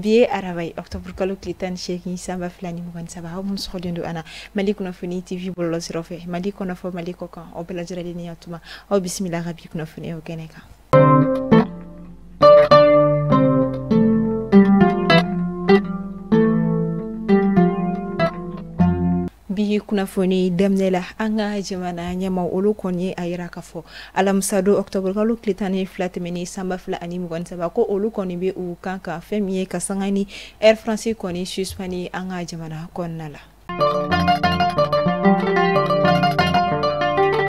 Bi ye araba ye, octobre kalo tile 18 san 2023. Aw minnu sɔgɔlen don an na Mali kunnafoni TV bɔlɔlɔ siraw fɛ, Mali kɔnɔ fɔ Mali kɔ kan, aw bɛɛ lajɛlen ni yantuma, aw bisimila ka bi kunnafoniyaw kɛnɛ kan. Bi kunnafoni daminɛ la, an ka jamana ɲɛmaa olu kɔni ye a yira k'a fɔ alamisa don octobre kalo tile 12 tɛmɛnen san 2023, ko olu kɔni bɛ u kan ka fɛn min ye ka sanga ni Air France kɔni suspend an ka jamana kɔnɔna la.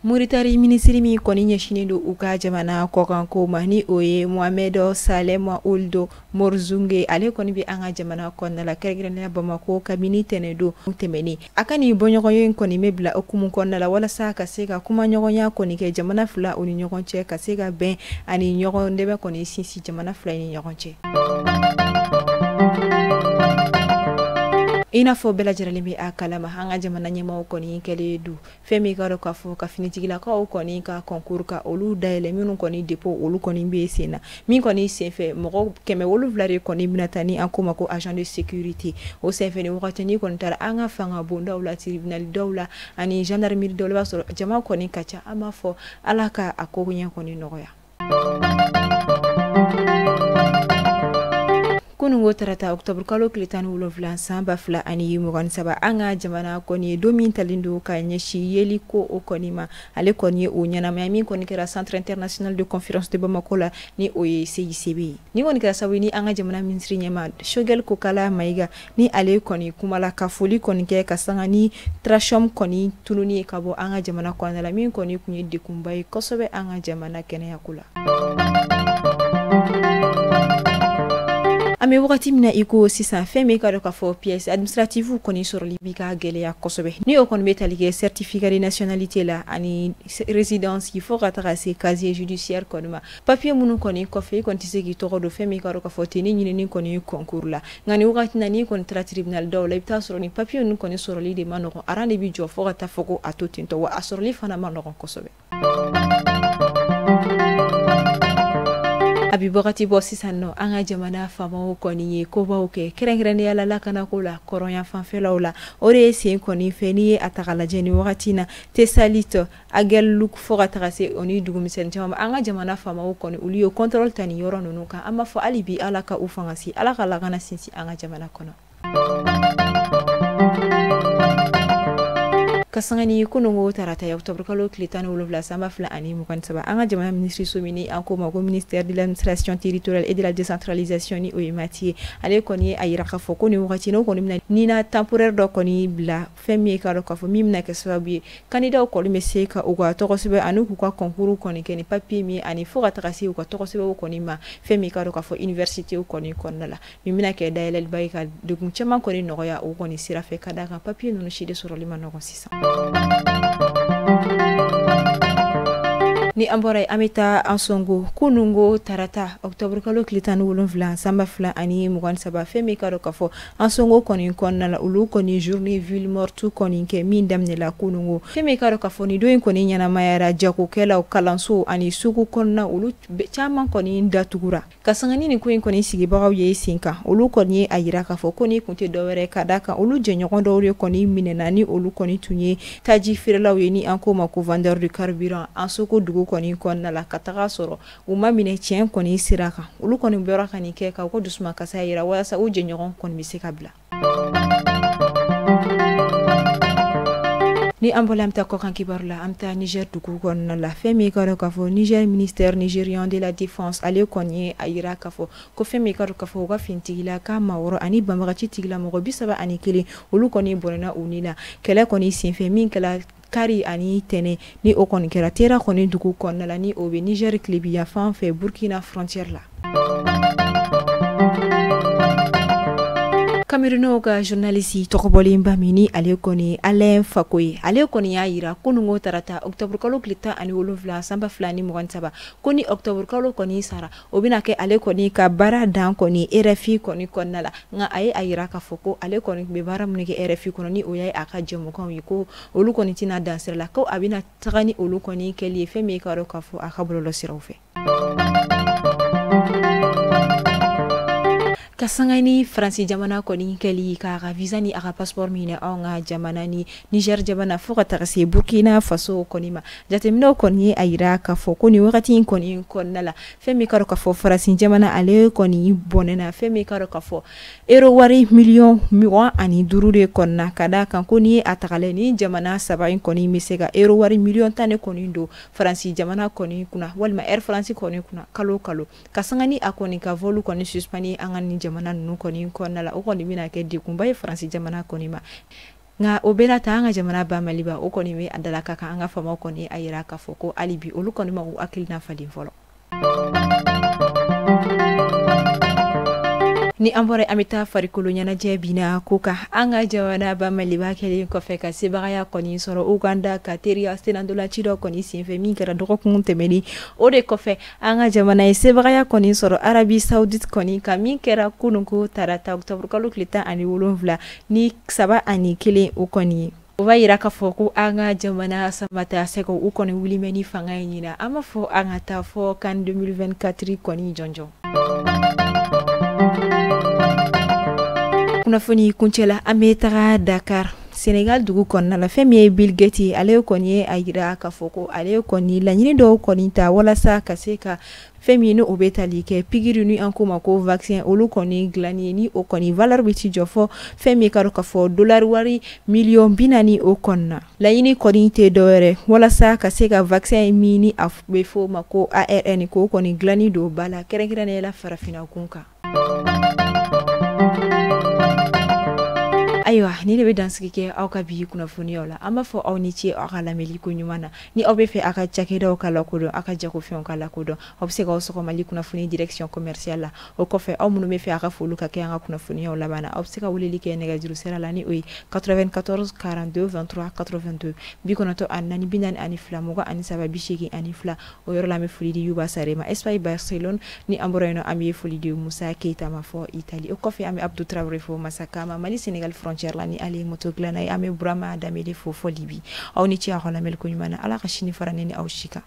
Moritani minisiri min kɔni ɲɛsinnen don u ka jamana kɔkanko ma, ni o ye Mohamed Salem Ould Mourzouk, ale kɔni bɛ an ka jamana kɔnɔna la, kɛrɛnkɛrɛnnenya Bamakɔ, kabini tɛnɛn don tɛmɛnen. A ka nin bɔɲɔgɔnya in kɔni bɛ bila hukumu kɔnɔna la walasa ka se ka kumaɲɔgɔnya kɔni kɛ jamana fila u ni ɲɔgɔn cɛ, ka se ka bɛn ani ɲɔgɔn dɛmɛ kɔni sinsin jamana fila ni ɲɔgɔn cɛ. I n'a fɔ bɛɛ lajɛlen bɛ a kalama, an ka jamana ɲɛmaaw kɔni kɛlen don fɛn min ka dɔn k'a fɔ ka finitigilakaw kɔni ka concours ka olu dayɛlɛ, minnu kɔni dépôt olu kɔni bɛ sen na, min kɔni senfɛ mɔgɔ 700 de kɔni bɛna taa, ni an k'o ma ko agent de sécurité. O senfɛ ni wagati n'i kɔni taara an ka fanga bondaw la, tribunal daw la ani gendarmerie daw la, i b'a sɔrɔ jama kɔni ka ca. An b'a fɔ Ala ka a ko ɲɛ kɔni nɔgɔya. Kununko tarata octobre kalo tile 17 san 2023, an ka jamana kɔni ye don min talen don ka ɲɛsin yeli ko o kɔni ma, ale kɔni ye o ɲɛnamaya min kɔni kɛra Centre international de conférence de Bamako la, ni o ye CICB ye. Ni kɔni kɛra sababu ni an ka jamana minisiri ɲɛmaa Choguel Kokala Maïga, ni ale kɔni kumala ka foli kɔni kɛ ka sanga ni trachome kɔni tununi ye ka bɔ an ka jamana kɔnɔna la, min kɔni tun ye degunba ye kosɛbɛ an ka jamana kɛnɛyako la. An bɛ wagati min na i ko sisan, fɛn min ka dɔn k'a fɔ pièce administrative kɔni sɔrɔli bi ka gɛlɛya kosɛbɛ, ni o kɔni bɛ tali kɛ certificat de nationalité la ani résidence, fo ka taga se casier judiciaire kɔni ma. Papier minnu kɔni kɔfɛ, i kɔni tɛ se k'i tɔgɔ don fɛn min ka dɔn k'a fɔ tenue ɲinini kɔni concours la. Nka ni wagati na, n'i kɔni taara tribunal daw la, i bɛ taa sɔrɔ ni papier ninnu kɔni sɔrɔli de ma nɔgɔn, rang de bɛ jɔ fo ka taa fɔ ko a to ten tɔ, wa a sɔrɔli fana ma nɔgɔn kosɛbɛ. A bɛ wagati bɔ sisan nɔ, an ka jamana faamaw kɔni ye kobaw kɛ, kɛrɛnkɛrɛnnenya la lakanako la kɔrɔnya fanfɛlaw la. O de ye sen kɔni fɛ, n'i ye a ta k'a lajɛ ni wagati na, Tesalit, Ageluk, fo ka taga se o ni dugumisɛnnin caman ma, an ka jamana faamaw kɔni olu ye contrôle ta nin yɔrɔ ninnu kan. An b'a fɔ hali bi Ala ka u fanga si, Ala ka lakana sinsin an ka jamana kɔnɔ. Ka sanga ni kununko tarata ye octobre kalo tile 17 san 2023, an ka jamana minisiriso min ni an k'o ma ko ministère de l'administration territoriale et de la décentralisation, ni o ye MATI ye, ale kɔni ye a yira k'a fɔ ko nin wagati n'o kɔni bɛna nina temporaire dɔ kɔni bila, fɛn min ye k'a dɔn k'a fɔ min bɛna kɛ sababu ye candidat kɔni bɛ se ka u ka tɔgɔ sɛbɛn ani k'u ka concours kɔni kɛ ni papier min ani fo ka taga se u ka tɔgɔ sɛbɛnw kɔni ma, fɛn min k'a dɔn k'a fɔ université kɔni kɔnɔna la, min bɛna kɛ dayɛlɛliba ye ka degun caman kɔni nɔgɔya o kɔni sira fɛ, ka d'a kan papier ninnu si de sɔrɔli ma nɔgɔn sisan. Ni an bɔra yen, an bɛ taa Ansongo. Kununko tarata octobre kalo tile 17 san 2023, fɛn min ka dɔn k'a fɔ Ansongo kɔni kɔnɔna la, olu kɔni journée ville morte kɔni kɛ min daminɛla kununko. Fɛn min ka dɔn k'a fɔ nin don in kɔni ɲɛnamayara, jagokɛlaw, kalanso ani sugu kɔnɔna olu caman kɔni datugura. Ka sanga ni nin ko in kɔni sigibagaw ye sen kan, olu kɔni ye a yira k'a fɔ ko ni kun tɛ dɔwɛrɛ ka d'a kan olu jɛɲɔgɔn dɔw de kɔni minɛna, ni olu kɔni tun ye taji feerelaw ye, ni an k'o ma ko vendeur de carburant Ansongo dugu kɔni kɔnɔna la, ka taga sɔrɔ u ma minɛ tiɲɛ kɔni sira kan. Olu kɔni bɔra ka nin kɛ ka u ka dusumakasa yira walasa u jɛɲɔgɔn kɔni bɛ se ka bila. Ni an bɔla, an bɛ taa kɔkan kibaru la. An bɛ taa Niger dugu kɔnɔna la. Fɛn min ka dɔn k'a fɔ Niger ministère nigérien de la défense, ale kɔni ye a yira k'a fɔ ko fɛn min ka dɔn k'a fɔ u ka finitigila ka maa 6 ani banbagaci tigilamɔgɔ 31, olu kɔni bɔnɛna u ni la kɛlɛ kɔni senfɛ min kɛla kari ani tɛnɛ, ni o kɔni kɛra Tera kɔni dugu kɔnɔna la, ni o bɛ Niger tilebiya fan fɛ, Burkina frontière la. Camerounais ka journaliste tɔgɔbɔlenba min ni ale kɔni Alain Fako ye, ale kɔni y'a yira kununko tarata octobre kalo tile 17 san 2023, ko ni octobre kalo kɔni sara, o bɛna kɛ ale kɔni ka baara dan kɔni RFI kɔni kɔnɔna la. Nka a ye a yira k'a fɔ ko ale kɔni bɛ baara minnu kɛ RFI kɔnɔ, ni o ye a ka jɛmukanw ye, ko olu kɔni tɛna dan sira la, ko a bɛna taga ni olu kɔni kɛli ye fɛn min ka dɔn k'a fɔ a ka bɔlɔlɔ siraw fɛ. Ka sanga ni Faransi jamana kɔni kɛli k'a ka visa ni a ka passeport minɛ anw ka jamana ni Niger jamana fo ka taga se Burkina Faso kɔni ma. Jateminɛw kɔni ye a yira k'a fɔ ko nin wagati in kɔni kɔnɔna la, fɛn min ka dɔn k'a fɔ Faransi jamana ale kɔni bɔnɛna fɛn min ka dɔn k'a fɔ euro wari miliyɔn 25 de kɔnɔna, ka d'a kan ko n'i ye a taga ni jamana saba in kɔni bɛ se ka euro wari miliyɔn 10 de kɔni don Faransi jamana kɔni kunna walima Air France kɔni kunna kalo kalo. Ka sanga ni a kɔni ka vol kɔni suspend an ka nin jamana ninnu kɔni kɔnɔna la, o kɔni bɛna kɛ degunba ye Faransi jamana kɔni ma. Nka o bɛɛ ta, an ka jamana ba Maliba, o kɔni bɛ a dala ka kan an ka faamaw kɔni a yira k'a fɔ ko hali bi olu kɔni ma u hakilina falen fɔlɔ. Ni an bɔra, an bɛ taa farikolo ɲɛnajɛ bina ko kan. An ka jamana ba Maliba kɛlen kɔfɛ ka sebagaya kɔni sɔrɔ Uganda ka teriya sennantolaci dɔ kɔni senfɛ min kɛra dɔgɔkun tɛmɛnen, o de kɔfɛ an ka jamana ye sebagaya kɔni sɔrɔ Arabie Saoudite kɔni ka min kɛra kununko tarata octobre kalo tile 17 ni 3-1 o kɔni ye. O b'a yira k'a fɔ ko an ka jamana Samata Sɛgɛw, u kɔni wuli bɛ ni fanga ye ɲina. An b'a fɔ an ka taa fɔ CAN 2024 kɔni jɔnjɔn. Kunnafoni kuncɛla, an bɛ taga Dakar, Sénégal dugu kɔnɔna la. Fɛn min ye Bill Gates, ale kɔni ye a yira k'a fɔ ko ale kɔni laɲini dɔw kɔni ta walasa ka se ka fɛn min ni o bɛ tali kɛ pikiri ni an k'o ma ko vaccin, olu kɔni dilanni ni o kɔni valeur bɛ ci jɔ fɔ fɛn min ka dɔn k'a fɔ dollar wari miliyɔn 40 o kɔnɔna. Laɲini kɔni tɛ dɔwɛrɛ walasa ka se ka vaccin min ni a bɛ fɔ o ma ko ARN, k'o kɔni dilanni don ba la, kɛrɛnkɛrɛnnenya la farafinna kun kan. Ayiwa, ni de bɛ dansigi kɛ aw ka bi kunnafoniyaw la. An b'a fɔ aw ni ce aw ka lamɛnli ko ɲuman na. Ni aw bɛ fɛ aw ka cakɛdaw ka lakodɔn, aw ka jagofɛnw ka lakodɔn, aw bɛ se k'aw sɔgɔ Mali kunnafoni direction commerciale la. O kɔfɛ, aw minnu bɛ fɛ aw ka foliw ka kɛ an ka kunnafoniyaw laban na, aw bɛ se ka weleli kɛ nɛgɛjuru sira la, ni o ye 94 42 23 82, 94 42 23 82. O yɔrɔ la, an bɛ foli di Yuba Sare ma Espagne, Barcelone. Ni an bɔra yen nɔ, an bɛ foli di Musa Keyita ma fɔ Italie. O kɔfɛ, an bɛ Abdou Traoré fo Masakama, Mali Sénégal frontière la, ni ale ye moto dilanna ye. An bɛ Burama Danbele fo fɔ Libi. Aw ni ce aw ka lamɛnli ko ɲuman na. Ala ka sini fara ne ni aw si kan.